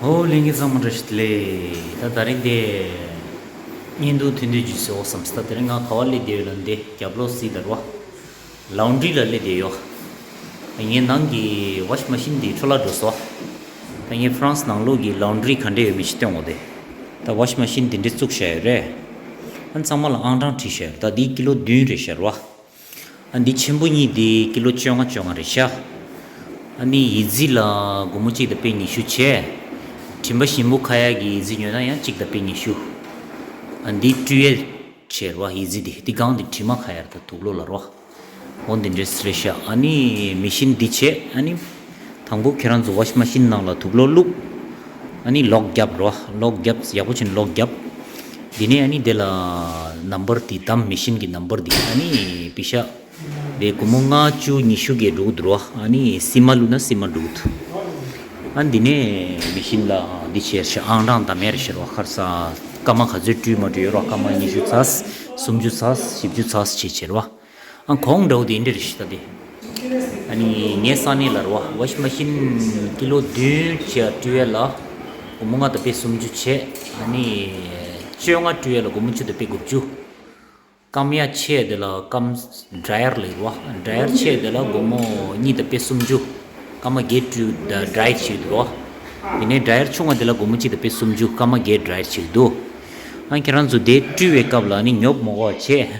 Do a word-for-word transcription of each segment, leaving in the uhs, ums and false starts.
ཨོ་ལྷན་རྒྱས་ཚང་མ་བཀྲ་ཤིས་བདེ་ལེགས། ད་ད་རིང་དེ་བརྙན་ཐུང་ཐུང་ཐུང་ཅིག་བཟོ་དགོས་བསམ་སོང་། ད་དེ་རིང་ང་ག་པར་སླེབས་བསྡད་ཡོད་ལབ་ན་དེ་རྒྱབ་ལོགས་གཟིགས་དང་རོ། ལའོན་ཌི་རི་ལ་སླེབས་བསྡད་ཡོད། ངའི་ནང་གི་ཝ་ཤིང་མ་ཤིན་དེ་འཕྲོ་བརླག་འགྲོ་སོང་། ད་ངས་ཧྥ་རན་སི་ནང་ལོགས་ཀྱི་ལའོན་ཌི་རི་ག་འདྲ་ཡོད་མེད་ཅིག་སྟོན་དགོས་དེ། ད་ཝ་ཤིང་མ་ཤིན་དེ་འདྲ་བཙུགས་བཞག་ཡོད་རེད། ཨ་ཚང་མ་ལ་ཨང་གྲངས་བྲིས་བཞག་ཡོད། ད་འདི་ཀི་ལོ་བདུན་རེད་ཤག་རོ། ཨ་འདི་ཆེན་པོ་གཉིས་འདི་ཀི་ལོ་བཅོ་ལྔ་བཅོ་ལྔ་རེད་ཤག་ཨ་ནི་ཡི་ཙི་ལ་སྒོར་མོ་གཅིག་དང་པད་ཉི་ཤུ་བྱས། དྲི་མ་ཞིམ་པོ་ཁ་ཡག་གི་ཡི་ཙི་ཉོས་ན་ཡང་གཅིག་དང་པད་ཉི་ཤུ། ཨ་འདི་སྤྲོད་ཡས་བྱས་རོ། ཡི་ཙི་འདི་འདི་སྒང་འདི་དྲི་མ་ཁ་ཡག་རེད། ད་དུག་ལོག་ལ་རོ། འོ་འདི་འདྲས་རེད་ཤག་ཨ་ནི་མེ་ཤིན་འདི་བྱས། ཨ་ནི་དང་པོ་ཁྱེད་རང་ཚོ་ཝ་ཤིང་མ་ཤིན་ནང་ལ་དུག་ལོག་བླུགས། ཨ་ནི་ལོག་བརྒྱབ་རོ། ལོག་བརྒྱབ། ཡག་པོ་བྱས་ནས་ལོག་བརྒྱབ། འདི་ནས་ཨ་ནི་དེ་ལ་ནམ་བར་འདི་བདམས། མེ་ཤིན་གྱི་ནམ་བར་འདི། ཨ་ནི་པི་ཤ་དེ་སྒོར་མོ་ལྔ་བཅུ་ཉི་ཤུ་གི་འགྲོ་གི་འདུག་རོ། ཨ་ནི་སིལ་མ་བླུགས་ན་སིལ་མ་འགྲོ་གི་འདུག་ཨ་འདི་ནས་མེ་ཤིན་ལ་འདི་བྱས་ཤག་ཨང་གྲངས་བདམས་ཡས་རེད་ཤག་རོ། ཁར་ས་སྐར་མ་ག་ཚོད་སྤྲོད་མ་སྤྲོད་ཡོད་རོ། སྐར་མ་ཉི་ཤུ་ཚར། སུམ་ཅུ་ཚར། བཞི་བཅུ་ཚར་བྱས་བྱས་རོ། ཨ་གོང་འདྲ་བོ་དེ་འདྲ་རེད་ཤག་ད་དེ། ཨ་ནི་ངའི་ས་གནས་ལ་རོ། ཝ་ཤིང་མ་ཤིན་ཀི་ལོ་བདུན་བྱས་སྤྲོད་ཡས་ལ་སྒོར་མོ་ལྔ་དང་པད་སུམ་ཅུ་བྱས། ཨ་ནི་བཅོ་ལྔ་སྤྲོད་ཡས་ལ་སྒོར་མོ་བཅུ་དང་པད་དགུ་བཅུ། སྐམ་ཡས་ཆེ་དེ་ལ་སྐམ་ཌ་རའི་ཡར་ལ་རོ། ཌ་རའི་ཡར་ཆེ་དེ་ལ་སྒོར་མོ་གཉིས་དང་པད་སུམ་ཅུ། སྐར་མ་བརྒྱད་སྤྲོད་ཌ་རའི་ཡར་བྱེད་དུ་རོ། དེ་ནས་ཌ་རའི་ཡར་ཆུང་བ་དེ་ལ་སྒོར་མོ་གཅིག་དང་པད་སུམ་ཅུ། སྐར་མ་བརྒྱད་ཌ་རའི་ཡར་བྱེད་དུ། ཨ་ཁྱེད་རང་ཚོ་དེ་སྤྲོད་པའི་སྐབས་ལ་ནི་ཉོབ་མོ་གོ་བྱས།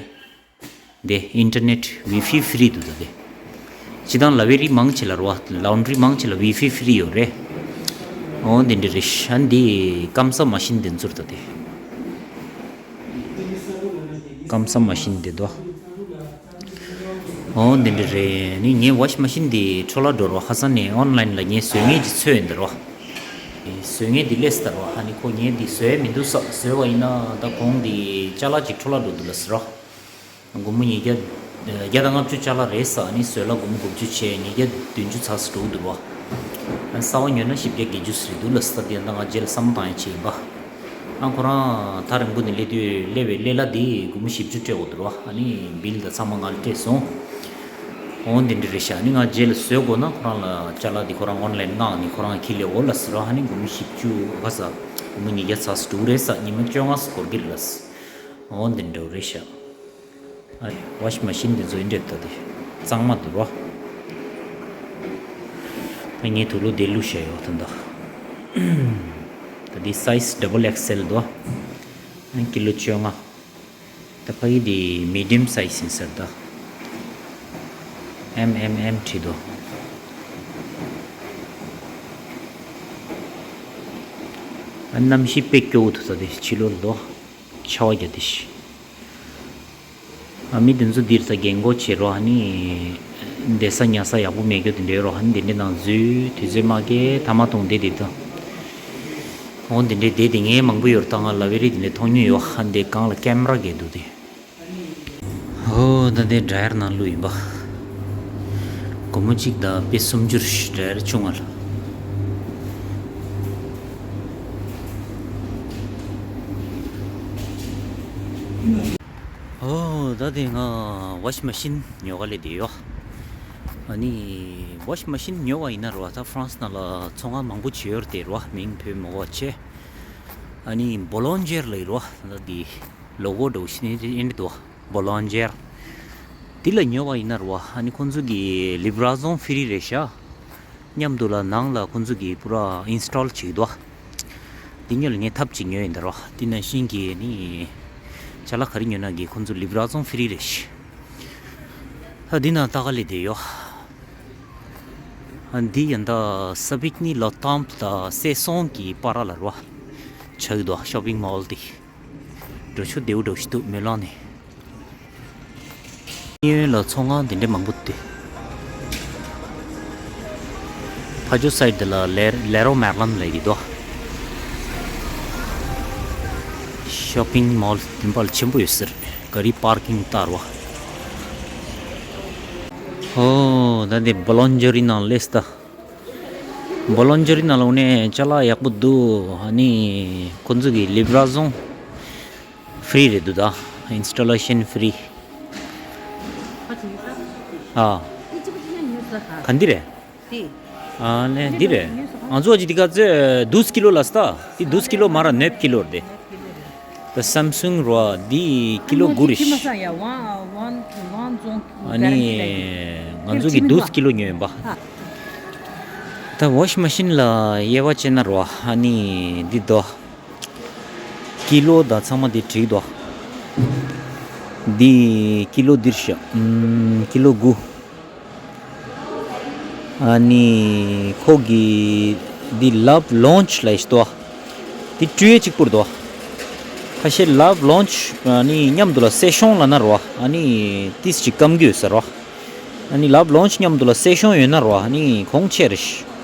དེ་ཨིན་ཊར་ནེཊ་ཝི་ཕི་ཧྥི་རི་འདུག་ད་དེ། སྤྱིར་བཏང་ལ་བེ་རི་མང་ཆེ་ལ་རོ། ལའོན་ཌི་རི་མང་ཆེ་ལ་ཝི་ཕི་ཧྥི་རི་ཡོད་རེད། འོ་འདི་འདྲ་རེད་ཤག་འདི་སྐམ་ས་མ་ཤིན་འདི་ཚོར་ད་དེ། སྐམ་ས་མ་ཤིན་འདི་དོ། འོ་འདི་འདྲ་རེད། ནི་ངའི་ཝ་ཤིང་མ་ཤིན་འདི་འཕྲོ་བརླག་འགྲོ་རོ། ཁ་སང་ནས་ཨོན་ལན་ལ་ངས་བཟོ་མཁན་ཅིག་འཚོལ་ཡོང་འདི་རོ། བཟོ་མཁན་འདི་སླེབས་ད་རོ། ཨ་ནི་ཁོ་ངས་འདི་བཟོ་ཡས་མི་འདུག་ས། བཟོས་པ་ཡིན་ན་ད་གོང་འདི་ཅ་ལག་ཅིག་འཕྲོ་བརླག་འགྲོ་འདུག་ལ་ཟེར་རོ། སྒོར་མོ་ཉིས་བརྒྱ་བརྒྱ་དང་ལྔ་བཅུ་ཅ་ལག་རེད་ས། ཨ་ནི་བཟོས་ལ་སྒོར་མོ་དགུ་བཅུ་བྱས། ཉིས་བརྒྱ་བདུན་ཅུ་ཚར་ས་འགྲོ་གི་འདུག་རོ། ཨ་ནི་གསར་པ་ཉོས་ན་བཞི་བརྒྱ་བརྒྱད་ཅུ་ཟེར་འདུག་ལ་ས། དེ་ཡང་ད་ང་རྗེས་ལ་བསམ་བློ་བཏང་ཡས་ཅིག་ཡིན་པ། ཨ་ཁོ་རང་ཐག་རིང་པོ་ནས་སླེབས་དུས་སླེབས་པའི་སླེབས་ལ་འདི་སྒོར་མོ་བཞི་བཅུ་སྤྲད་དགོས་འདུག་རོ། ཨ་ནི་བིལ་དང་ཚང་མ་ང་ལ་སྤྲད་སོང་། འོ་འདི་འདྲ་རེད་ཤག་ཨ་ནི་ང་རྗེས་ལ་བཟོ་དགོས་ན་ཁོ་རང་ལ་ཅ་ལག་འདི་ཁོ་རང་ཨོན་ལན་མངགས་ནས་ཁོ་རང་ཁྱེར་སླེབས་འོ་ལ་ཟེར་རོ། ཨ་ནི་སྒོར་མོ་བཞི་བཅུ་ག་ས། སྒོར་མོ་ཉིས་བརྒྱ་ཚར་ས་འགྲོ་གི་རེད་ས། ཉི་མ་བཅོ་ལྔ་ས་འགོར་གི་རེད་ལ་ས། འོ་འདི་འདྲ་རེད་ཤག་ཨ་ཝ་ཤིང་མ་ཤིན་འདི་ཚོ་ཨེ་འདྲས་ད་དེ་གཙང་མ་འདུག་རོ། ད་ངས་དུག་ལོག་དེ་བླུགས་བཞག་ཡོད་ད་ད། ད་འདི་སའི་ཛི་ཌབ་བལ་ཨེག་སི་ཨེལ་འདུག་ཨ་ཀི་ལོ་བཅོ་ལྔ། ད་ཕ་གི་འདི་མི་ཌི་ཡམ་སའི་ཛི་ཡིན་ཟེར་ད། ཨེམ་ཨེམ་ཨེམ་བྲིས་འདུག་ཨ་གནམ་གཤིས་དཔེ་སྐྱོ་བོ་འདུག་ད་དེ་ཕྱི་ལོགས་ལ་འདུག་ཆར་པ་བརྒྱབ་དེ་ཤི། ཨ་མི་དེ་ཚོ་འདིར་ས་རྒན་གོག་བྱེད་རོགས། ཨ་ནི་བསྡད་ས་ཉལ་ས་ཡག་པོ་མེད་རྒྱུ་དེ་འདྲའི་རོགས། ཨ་ནི་དེ་འདྲའི་ནང་འཛུལ་དུས་ཚོད་མ་སྐྱེལ་ཐ་མ་གཏོང་བསྡད་དེ་དང་། འོ་དེ་འདྲའི་བསྡད་དེ་ངས་མང་པོ་ཡོད་རེད། ད་ང་ལ་བེ་རི་དེ་འདྲའི་མཐོང་མྱོང་ཡོད། ཨ་འདི་སྒང་ལ་ཀེམ་ར་གས་འདུག་དེ། ཨོ་ད་དེ་ཌ་རའི་ཡར་ནང་བླུགས་ཡིན་པ། སྒོར་མོ་གཅིག་དང་པད་སུམ་ཅུ་རེད། ཌ་རའི་ཡར་ཆུང་བ་ལ། ཨོ་ད་དེ་ང་ཝ་ཤིང་མ་ཤིན་ཉོ་ག་སླེབས་བསྡད་ཡོད། ཨ་ནི་ཝ་ཤིང་མ་ཤིན་ཉོ་བ་ཡིན་ན་རོ། ད་ཧྥ་རན་སི་ནང་ལ་ཚོང་ཁང་མང་པོ་བྱེད་ཡོད་རེད་དེ་རོ། མིང་བོད་མི་གོ་བ་བྱས། ཨ་ནི་བོ་ལོན་ཇེར་ལ་ཡོད་རོ། ད་དེ་ལོ་གོ་འདྲ་བོ་ཞིག་ནི་ཨེ་འདྲ་འདུག་བོ་ལོན་ཇེར། དེ་ལ་ཉོ་བ་ཡིན་ན་རོ། ཨ་ནི་ཁོང་ཚོ་གི་ལིབ་ར་ཛོན་ཧྥི་རི་རེད་ཤག་མཉམ་དུ་ལ་ནང་ལ་ཁོང་ཚོ་གིས་པུ་ར་ཨིན་སི་ཊོལ་བྱེད་ཀྱི་འདུག་འདི་ཉོ་ལ་ངས་ཐབས་ཅིག་ཉོས་ཡིན་ད་རོ། འདི་ནང་བཞིན་གྱི་ནི་ཅ་ལག་ག་རེ་ཉོ་ན་གི་ཁོང་ཚོ་ལིབ་ར་ཛོན་ཧྥི་རི་རེད་ཤག་ད་འདི་ནང་ལྟ་ག་སླེབས་བསྡད་ཡོད། ཨ་འདི་ཡིན་ད་ས་བིག་ནི་ལོ་ཏམ་དང་སེ་སོང་གི་པར་ལ་རོ། ཆགས་འདུག་ཤོ་པིང་མོལ་དེ། འགྲོ་ཆོག་བདེ་པོ་འགྲོ་ཞིག་འདུག་མེ་ལོང་ནས། གཡོན་ལ་ཚོང་ཁང་དེ་འདྲ་མང་པོ་འདུག་ཕ་ཇོ་སའིད་དེ་ལ་ལེ་ལེ་རོ་མེར་ལན་ལབ་ཀྱི་འདུག་ཤོ་པིང་མོལ་དེ་འདྲ་ཆེན་པོ་ཡོད་ས་རེད། ག་རི་པར་ཀིང་ལྟར་བ། ཨོ་ད་འདི་བོ་ལོན་ཇེ་རི་ནང་སླེབས་ད། བོ་ལོན་ཇེ་རི་ནང་ལོགས་ནས་ཅ་ལག་ཡག་པོ་འདུག་ཨ་ནི་ཁོང་ཚོ་གི་ལིབ་ར་ཛོན་ཧྥི་རི་རེད་འདུག་ད། ཨིན་སི་ཊོ་ལེ་ཤན་ཧྥི་རི། ཨ། ག་འདི་རེད། ཨ་ལེ་འདི་རེད། ང་ཚོ་ཅི་འདི་ག་ཚོད་དུས་ཀི་ལོ་ལ་སྟ། འདི་དུས་ཀི་ལོ་མ་ར་ནེབ་ཀི་ལོ་རེད། ད་སམ་སུང་རོ་འདི་ཀི་ལོ་དགུ་རེད། ཨ་ནི་ང་ཚོ་གི་དུས་ཀི་ལོ་ཉོས་ཡིན་པ། ད་ཝ་ཤིང་མ་ཤིན་ལ་དབྱེ་བ་བྱས་ན་རོ། ཨ་ནི་འདི་དོ། ཀི་ལོ་དང་ཚང་མ་འདི་བྲིས་དོ། འདི་ཀི་ལོ་འདིར་ཤ། ཀི་ལོ་དགུ། ཨ་ནི་ཁོ་གི་འདི་ལབ་ལོན་ཆི་ལ་ཡིས་དོ། འདི་སྤྲོད་ཡས་གཅིག་པུར་དོ། ཁ་ཤས་ལབ་ལོན་ཆི་ཨ་ནི་མཉམ་དུ་ལ་སེ་ཤོང་ལ་ན་རོ། ཨ་ནི་ཏིས་ཅིག་སྐམ་གི་ཡོད་ས་རོ། ཨ་ནི་ལབ་ལོན་ཆི་མཉམ་དུ་ལ་སེ་ཤོང་ཡོད་ན་རོ། ཨ་ནི་གོང་ཆེ་རེད།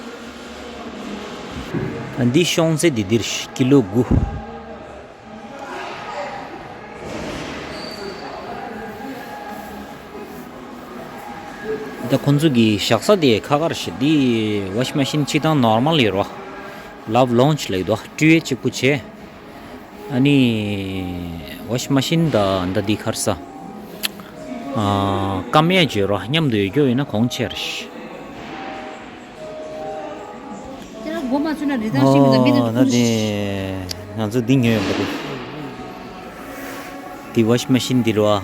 ཨ་འདི་ཤོང་ཚེ་འདི་འདིར་ཀི་ལོ་དགུ། ད་ཁོང་ཚོ་གི་བཞག་ས་དེ་ཁ་ཁར་ཞིག་འདི་ཝ་ཤིང་མ་ཤིན་སྤྱིར་བཏང་ནོར་མལ་ཡོད་རོ། ལབ་ལོན་ཆི་ལ་ཡོད་དོ། སྤྲོད་ཡས་གཅིག་པུ་བྱས། ཨ་ནི་ཝ་ཤིང་མ་ཤིན་ད་ད་འདི་ཁར་ས། ཨ་སྐམ་ཡས་བྱོས་རོ། མཉམ་དུ་ཡོད་རྒྱུ་ཡིན་ན་གོང་ཆེ་རེད། ཁྱེད་རང་མགོ་མ་ཚོས་ན་རི་ཐང་ཤིང་འཛམ་བུའི་ནང་ཨོ་ན་ཁུར་དེ་ང་ཚོ་འདི་ཉོས་ཡོང་པ་དེ། འདི་ཝ་ཤིང་མ་ཤིན་འདི་རོ།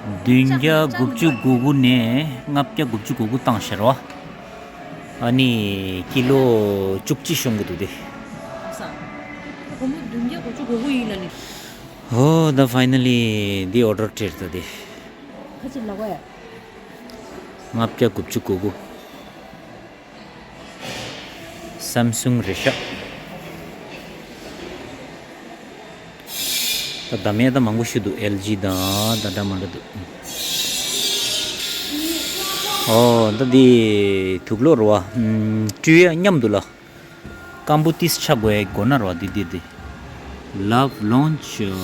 བདུན་བརྒྱ་དགུ་བཅུ་གོ་དགུ་ནས་ལྔ་བརྒྱ་དགུ་བཅུ་གོ་དགུ་བཏང་ཤག་རོ། ཨ་ནི་ཀི་ལོ་བཅུ་གཅིག་ཤོང་གི་འདུག་དེ། སྒོར་མོ་བདུན་བརྒྱ་དགུ་བཅུ་གོ་དགུ་ཡིན་ལ་ནི། ཨོ་ད་ཕའི་ནལ་ལི་འདི་ཨོ་ཌར་སྤྲད་ད་དེ། ཁ་ཅིག་ལ་གོ་ཡ། ལྔ་བརྒྱ་དགུ་བཅུ་གོ་དགུ། སམ་སུང་རེད་ཤག། ད་ད་མེད་ད་མང་པོ་ཞིག་འདུག་ཨེལ་ཇི་དང་ད་འདྲ་མ་འདྲ་འདུག་ཨོ་ད་འདི་དུག་ལོག་རེད་བ། ཨམ་སྤྲོད་ཡ་མཉམ་དུ་ལ། སྐམ་པོ་ཏིས་ཆགས་དགོས་དགོས་ན་རོ། འདི་འདི་འདི། ལབ་ལོན་ཆི་ད།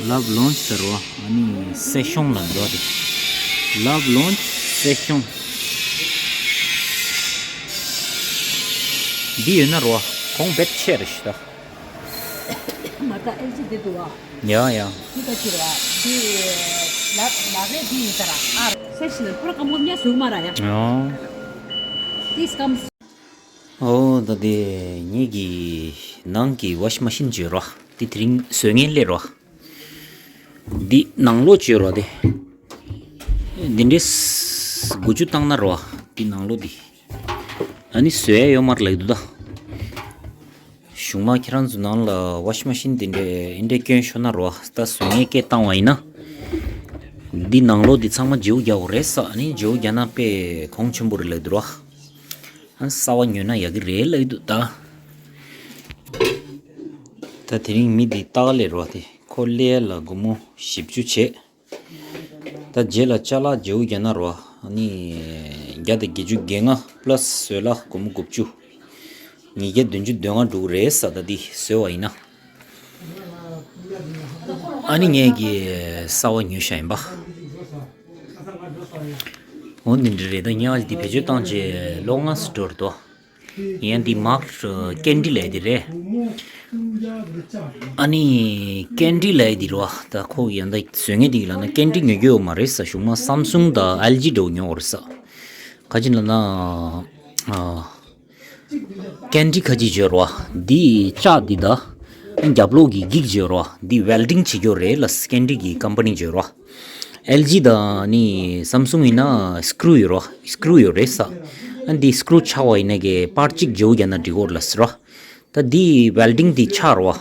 ལབ་ལོན་ཆི་ཟེར་རོ། ཨ་ནི་སེ་ཤོང་ལ་འགྲོ་དེ། ལབ་ལོན་ཆི་སེ་ཤོང་། འདི་ཡོད་ན་རོ། གོང་བེད་ཆེ་རེད་ཤི་ད། མ་ད་ཨེལ་ཇི་འདི་འདུག་བ། ཡ་ཡ། འདི་ད་ཅི་རེད་བ། འདི་ལ་ལ་རེད་འདི་ཡིན་ས་ར། ཨ་སེ་ཤི་ནི་ཕུ་ར་ཀ་མོ་ཉ་ཟུག་མ་ར་ཡ། ཡ། ཏིས་ཀམ། ཨོ་ད་དེ་ངེད་ཀྱི་ནང་གི་ཝ་ཤིང་མ་ཤིན་བརྗོད་རོགས། དེ་དེ་རིང་བཟོ་ངན་སླེབས་རོགས། འདི་ནང་ལོགས་བརྗོད་རོགས་དེ། འདི་འདྲས་དགུ་བཅུ་བཏང་ན་རོགས། འདི་ནང་ལོགས་འདི། ཨ་ནི་བཟོ་ཡ་ཡོད་མ་རེད་ལབ་འདུག་ད། གཞུག་མ་ཁྱེད་རང་ཚོ་ནང་ལ་ཝ་ཤིང་མ་ཤིན་དེ་འདྲས་འདི་འདྲས་སྐྱོན་ཤོར་ན་རོགས། ད་བཟོ་ངན་སྐད་བཏང་བ་ཡིན་ན། འདི་ནང་ལོགས་འདི་ཚང་མ་བརྗེ་པོ་རྒྱག་དགོས་རེད་ས། ཨ་ནི་བརྗེ་པོ་རྒྱག་ན་དཔེ་གོང་ཆེན་པོ་རེད་ལབ་འདུག་རོགས། ཨ་གསར་པ་ཉོས་ན་ཡག་གི་རེད་ལབ་འདུག་ད། ད་དེ་རིང་མི་འདི་སྟག་ལས་རོ་དེ་ཁོ་ལས་ལ་སྒོར་མོ་བཞི་བཅུ་བྱས། ད་རྗེས་ལ་ཅ་ལག་བརྗེ་པོ་རྒྱག་ན་རོ། ཨ་ནི་བརྒྱ་དང་བརྒྱད་ཅུ་གྱ་ལྔ་པ་ལ་སི་བཟོས་ལ་སྒོར་མོ་དགུ་བཅུ། ཉིས་བརྒྱ་བདུན་ཅུ་དོན་ལྔ་འགྲོ་གི་རེད་ས། ད་འདི་བཟོས་པ་ཡིན་ན། ཨ་ནི་ངས་ཀྱི་གསར་པ་ཉོས་ཤག་ཡིན་པ། འོ་འདི་འདྲ་རེད། ད་ཉག་འདི་བེད་སྤྱོད་བཏང་རྗེས་ལོ་ལྔ་ཙམ་འགྲོ་རེད་དོ། ཡང་འདི་མར་ཀེན་ཌི་ལབ་ཡ་འདི་རེད། ཨ་ནི་ཀེན་ཌི་ལབ་ཡ་འདི་རེད་བ། ད་ཁོ་ཡང་ད་བཟོ་མཁན་འདི་ལབ་ན་ཀེན་ཌི་ཉོ་རྒྱུ་ཡོད་མ་རེད་ས། གཞུག་མ་སམ་སུང་དང་ཨེལ་ཇི་འདྲ་བོ་ཉོ་དགོས་རེད་ས། ག་ཅི་ལབ་ན། ཨ། ཀེན་ཌི་ཁ་ཅིག་བརྗོད་རོ། འདི་ལྕགས་འདི་ད། རྒྱབ་ལོགས་ཀྱི་འགྱིག་བརྗོད་རོ། འདི་ཝེལ་ཌིང་བྱེད་རྒྱུ་རེད་ལ་ཀེན་ཌི་གི་ཀམ་པ་ནི་བརྗོད་རོ། ཨེལ་ཇི་དང་ནི་སམ་སུང་ཡིན་ན་སི་ཀྲུ་ཡོད་རོ། སི་ཀྲུ་ཡོད་རེད་ས། ཨ་འདི་སི་ཀྲུ་ཆག་པ་ཡིན་ན་གི་པར་གཅིག་བརྗེ་པོ་རྒྱག་ན་འགྲིག་གི་རེད་ལ་ཟེར་རོ། ད་འདི་ཝེལ་ཌིང་འདི་ཆག་རོ།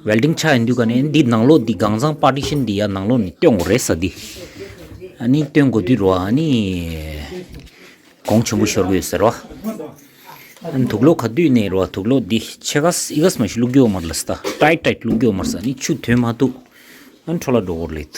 ཝེལ་ཌིང་ཆག་ཡིན་དུས་ཀ་ནས་འདི་ནང་ལོགས་འདི་གང་ཚང་པར་ཊི་ཤན་འདི་ཡ་ནང་ལོགས་ནས་སྟོན་དགོས་རེད་ས་འདི། ཨ་ནི་སྟོན་དགོས་དུས་རོ། ཨ་ནི། གོང་ཆེན་པོ་ཤོར་གི་ཡོད་ཟེར་བ། དུག་ལོག་ག་དུས་ནས་རོ། དུག་ལོག་འདི་ཕྱེད་ཀ་ཨི་ཀ་ཙམ་ཞིག་བླུག་རྒྱུ་ཡོད་མ་རེད་ལ་ས། ད་ཊའིཊ་ཊའིཊ་བླུག་རྒྱུ་ཡོད་མ་རེད་ས། ནི་ཆུ་ཐོན་མ་ཐུབ། ཨ་ནི་འཕྲོ་བརླག་འགྲོ་གི་རེད།